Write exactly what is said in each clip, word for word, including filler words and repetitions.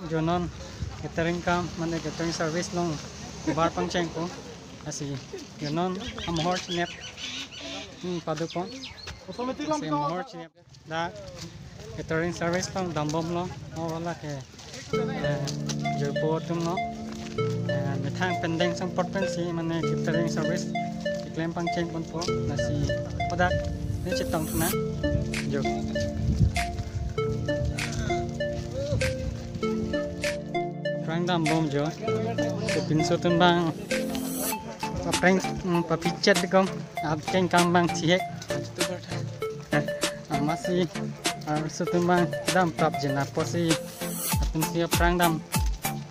Jo non catering kam, mane catering service along kobar pangchengpo. Lasi jo non amohor chinep, hmm, padopo. Lasi amohor chinep. Dak catering service along dambomlo, o lake, eh, joipo atumlo. Eh, methang pendeng ason apot pensi mane catering service keklem pangchengponpo, lasi hadak ne chetongthu nang. Jo. Aphrang dambom jo. Kepinso atum abang. Aphrang, hmm, papichet dekom. Aphrang kam abang chihek. Amatsi, arloso atum abang damprap je na pusi. Atumsi aphrang dam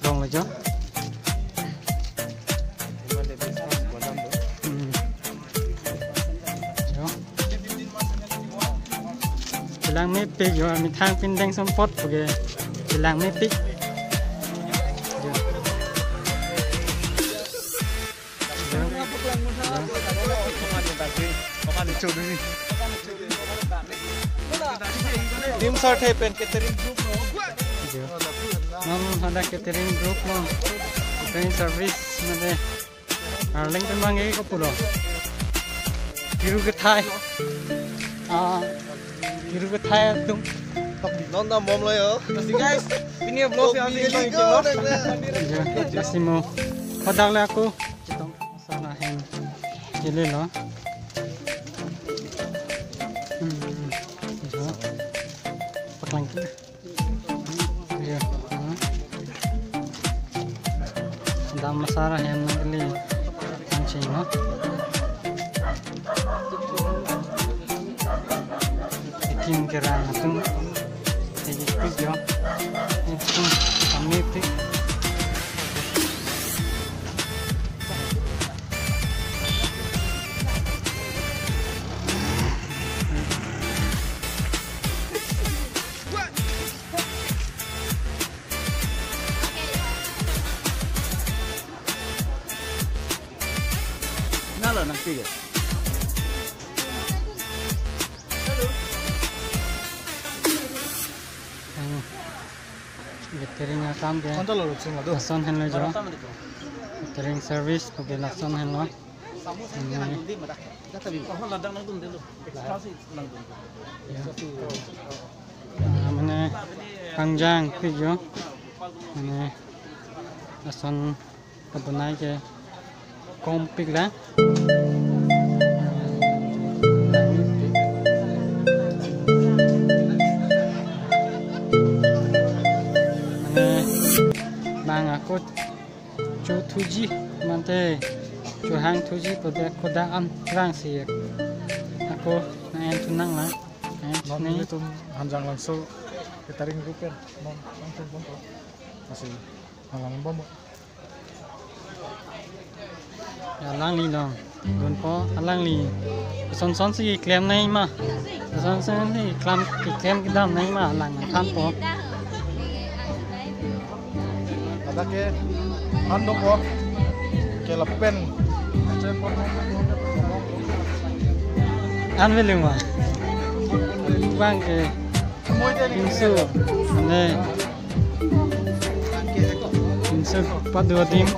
ronglo jo. Hmm. Jo. Chelang mepik jo, methang pendeng ason apot puke chelang mepik. Jo. Team Sarthe pen catering group lo. Jo. Non hadak catering group lo. Catering service mane Arleng pen abang ke kopulo. Kiru kethai. Ah, kiru kethai atum. Non dambomlo jo. Lasi guys, pini vlog ya, pini vlog ya. Jo, lasi mo. Hadak le ako chetong ason ahem kelelo. Hmm, jo. Paklangke. Iya. Hmm. Dam masara hem nangkeli pangcheng, no? Ikin kerang atum. Egi pik jo. Ikin kami pik. Nalo nang tiga. Halo. Hmm. Catering akam ke. Konta lo sing ado. Lason henlo jo. Catering service puke lason henlo. Hmm. Ya. Ah, mane pangjang pik jo. Mane lason kabonai ke kom pik la. Mane bang ako chothuji mate chohangthuji pu dak kodak an rang si ako nang-enthu nang la. Eh, non ni. Nelitum Hanjanglangso catering group pen non nangtun bompo. Lasi alang bompo. Ya, alangli long. Dunpo alangli. Son son si klem nangji ma. Son son si klem, klem kedam nangji ma alang nangthanpo. Hadak ke an dopo. Ke lapen. An velu ma. Bang ke. Pinso. Ne. Pinso padu adim.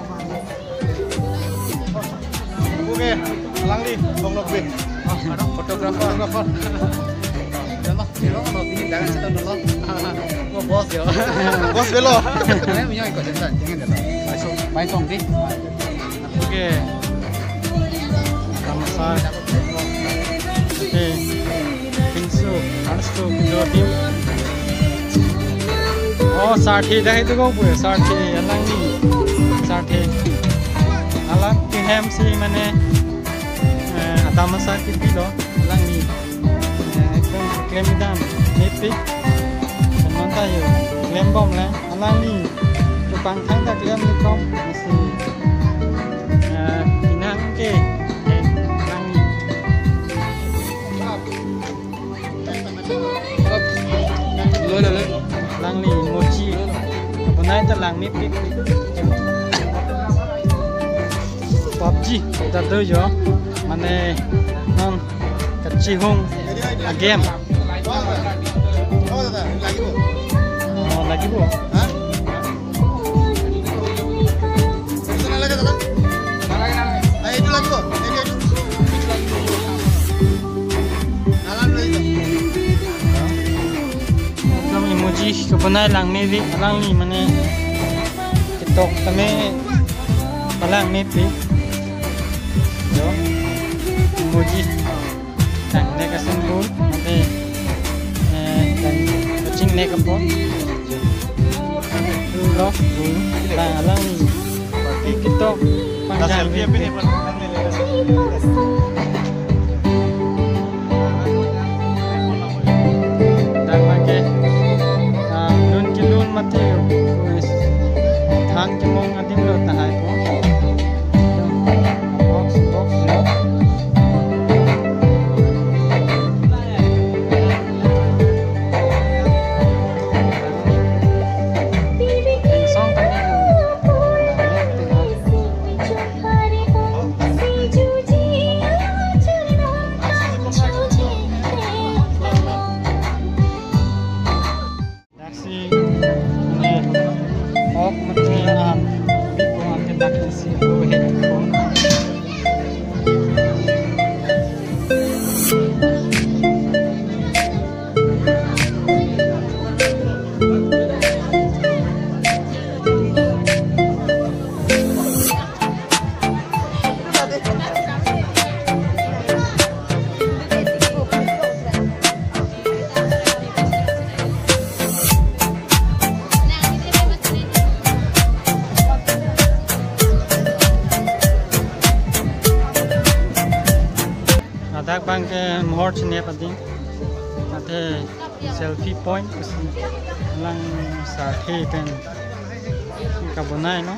Oke, alangli, Bong Nokbe. Photographer. Photographer. Dia mah, dia mah kalau ini jangan cerita dulu. Gua bos ya. Bos belo. Saya punya ikut cerita, jangan cerita. Baik, song, baik, song, di. Oke. Sama saya. Oke. Pinso, arloso, pinso adim. Oh, Sarthe dah itu kau punya, Sarthe, alangli. Sarthe. Alang kehem si mane, eh, adamasa kipilo, alangli. Eh, klem, klem dam, mepik. Teman tayo, klem bomlo, alangli. Chupang thang ta klem ni kom, masi. Eh, pinang ke, eh, alangli. Lo, lo, lo. Alangli mochi. Abonai ta lang mepik. PUBG ta do jo. Mane non kachihung a game. Oh, lagi bo. Nai langmevek, alangli mane ketok tame palangmepik. Jo, emoji tangnek asymbol, mate, eh, tang kachingnekpo. Love, bang alangli ketok pangchang. Dak bangke, ah, lun kelun mate, than kemong adim lo tahai po. Box, box, no. Daksi, eh, ok mate an, biko an ke daksi ko headphone. Ladak bangke mohor chinep ading. Mate selfie point pusi lang sarthe pen kabonai no.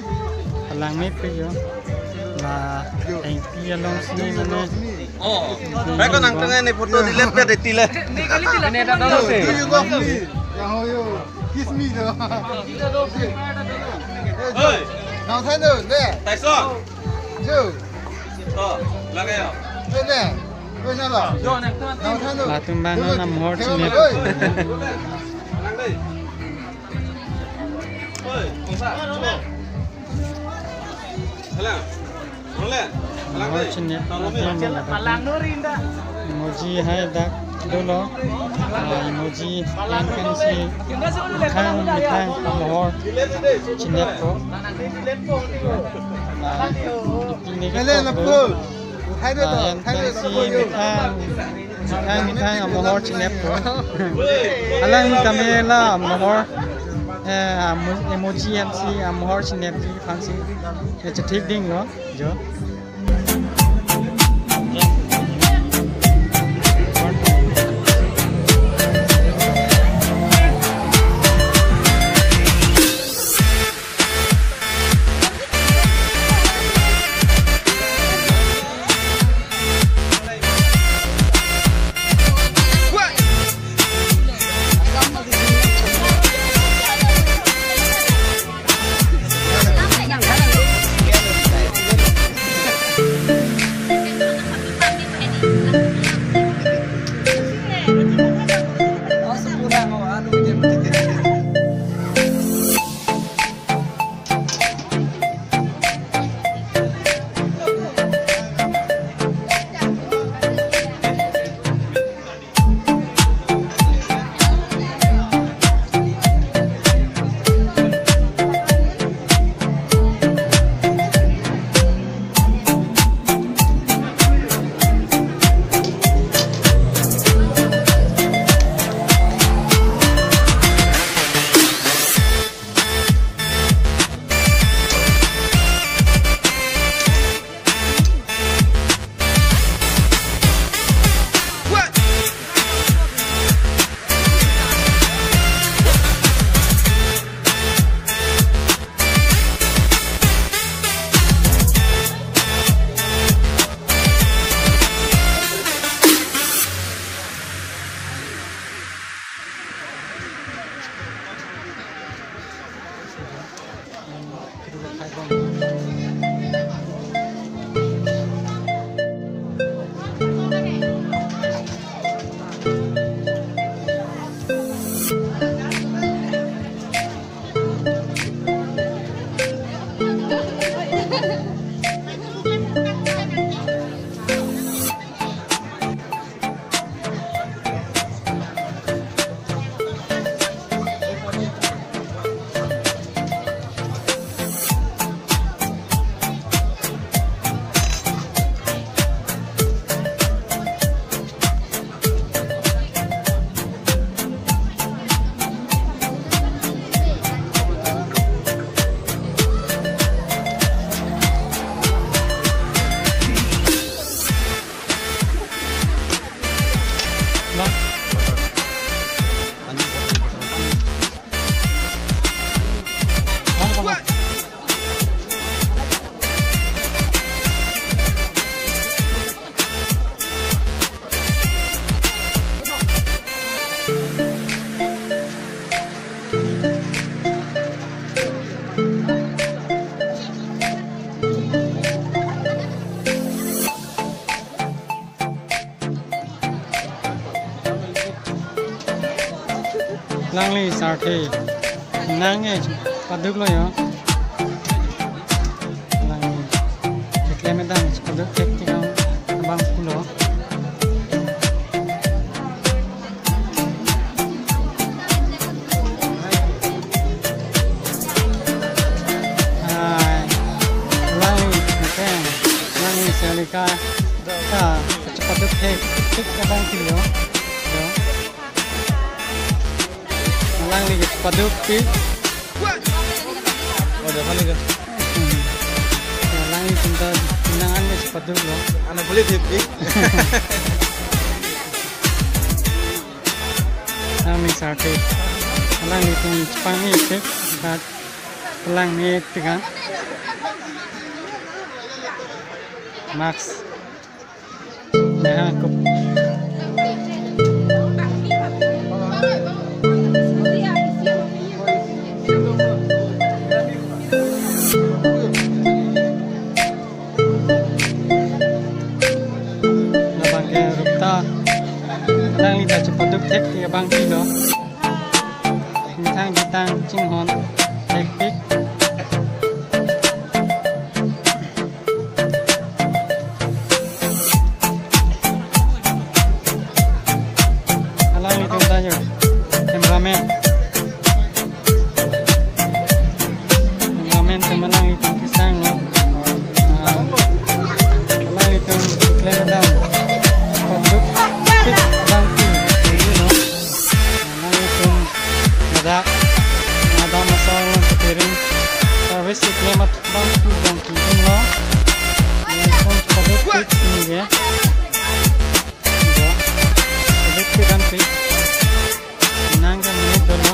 Palangmepik jo. La engpi alongsi mane. Oh, baik ko nang tengah ni photo delete pe deti le. Ini ada dong sih. Yang hoyo, kiss me do. Oi. Nang than do, ne. Taiso. Jo. Oh, lagi ya. Ne, ne. Ne, ne lo. Nang than do. Latum bang na mohor chinep. Oi. Oi, kongsa. Alang. Alang. Mohor chinep. Alang. Emoji hai dak dolo. Ah, emoji kan kan si methang methang mohor chineppo. Ah, ini ke. Hai do, ah, hai do, si methang, methang, methang amohor chineppo. Alang tame la amohor, eh, amo-, emoji M C amohor chinepji aphansi, eh, chethik dinglo, jo. Alangli sarthe nangke chepaduklo jo. Alangli keklem kedam chepaduk thekthek abang pulo. Hai. Alangli, okay. Alangli Selika ta chepaduk thekthek abang pulo. Jo. Alangli chepadukpik. Oh, dah panik ya? Hmm. Alangli pinta pinangan ke chepaduklo. Anak boleh dipik. Alangli sarthe. Alanglitum chepangni pik. Kat alangli tiga. Max. Nahangkup. Labang ke rupta. Alangli ta chepaduk thekthek abang pulo. Methang ketang chinghon thekthek. Alanglitum ta jo. Cameraman. Cameraman atum alanglitum kesanglo. Ah. Alanglitum keklem kedam. Paduk tik bangki. Ini no. Alanglitum ada. Ada masalah kepiring. Service keklem bangki bangki. Ini no. Ini pun paduk tik ini ya. Electric kan, pi. Nangke menit dolo.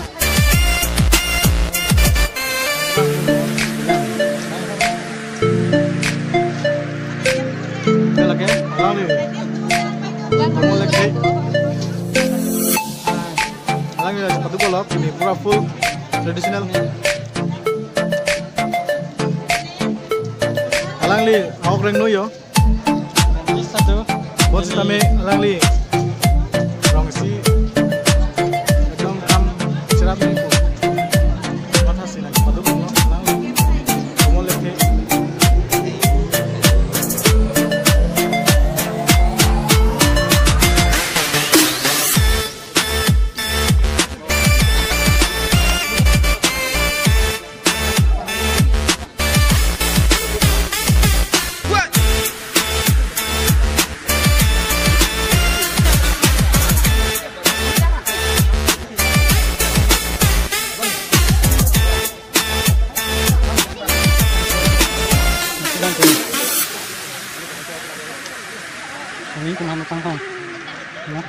Oke, lagi. Alangli. Kamu lagi. Alangli lagi sepatu golok, ini pura full traditional. Alangli, awak rengno jo. Bonsi tame alangli rongsi ekdom kam cherap nangpo. Mathasi nang paduk alangli. Komo lekhe. Kami kemana tangkang? Ya.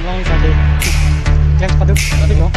Long sandi. Klemsi paduk, paduk lo.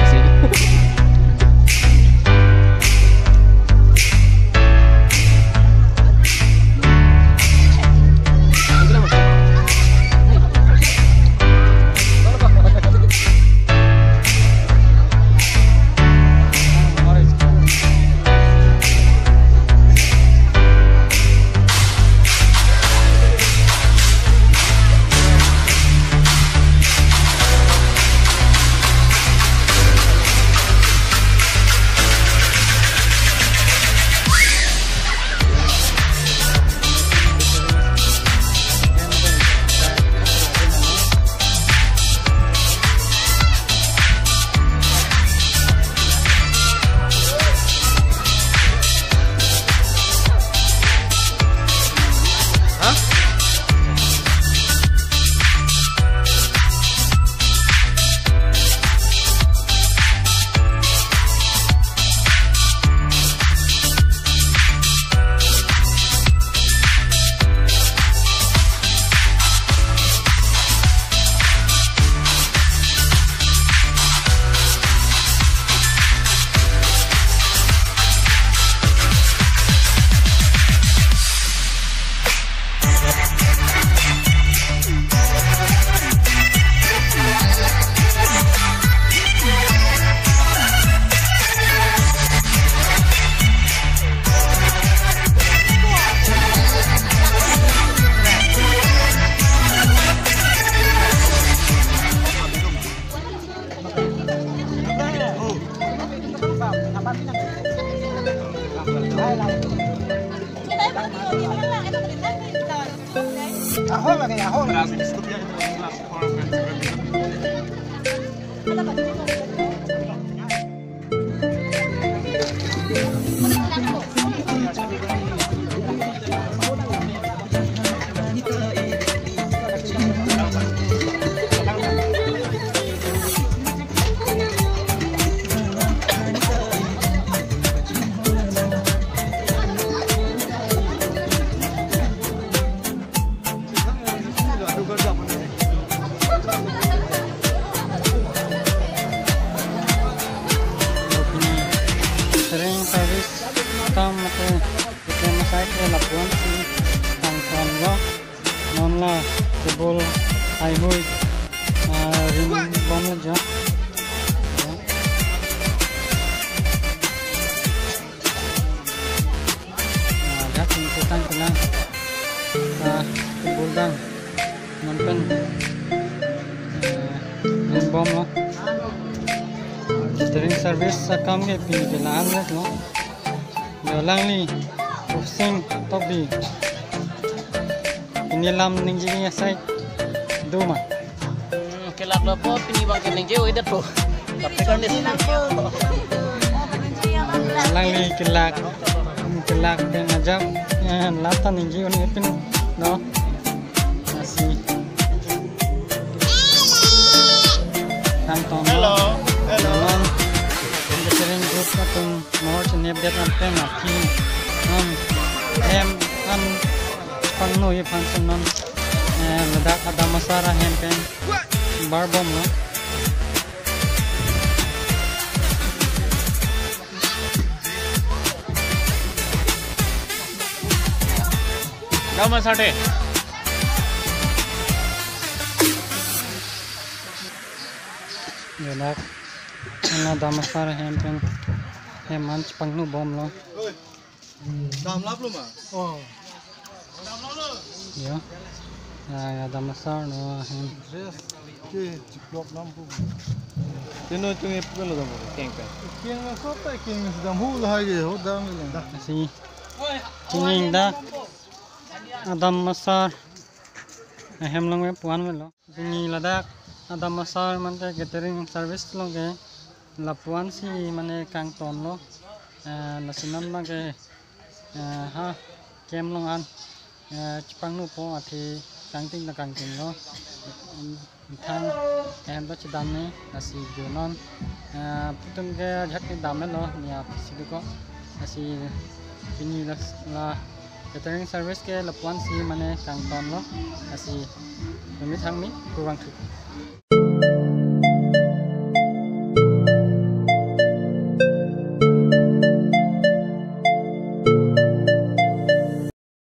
Catering service akam mate catering service ke lapuan si kangton lo. Non la table haihui, ah, rim bom lo jo. Ah, dak ning kutang kena. Ah, table dang. Non pen, eh, rim bom lo. Catering service akam ke pini ke la-an lo. Yo, alangli Upsing Tokbi. Pini alam ningje asai do ma? Hmm, kelak lo po, pini abang ke ningje-o-edet po. Tapi kan di sini. Alangli kelak, kelak pen ajak, eh, lata ningje-o-e pin, no? Lasi. Kangton. Hello. Hello. Catering group atum. Mor chinep det an pen aphi, um, hem an pangno aphan si non, eh, ladak Adam Asar ahem pen bar bom lo. Adam Asar de. Ladak Adam Asar ahem pen hem an chepangno bom lo. Dam lap lo ma? Oh. Ya. Ya, ya, Adam Asar no ahem. Dress ke chiplok nam pu. Tino chung ip kan lo dam pu. Keng pen. Keng na sota keng na sedam hu lahai ke ho dam le. Lasi. Chining dak Adam Asar ahem along pu-an lo. Pini ladak Adam Asar mate catering service along ke lapuan si mane kangton lo. Eh, lasi non abang ke, eh, ha, camp along an, eh, chepangno po, athe kangting ta kangting lo. Methang, eh, hem ta chedam ne, lasi jo non, eh, putum ke ajahak ke dam lo, ne aphi si do ko, lasi pini la, la catering service ke lapuan si mane kangton lo, lasi methang mi kurang thu.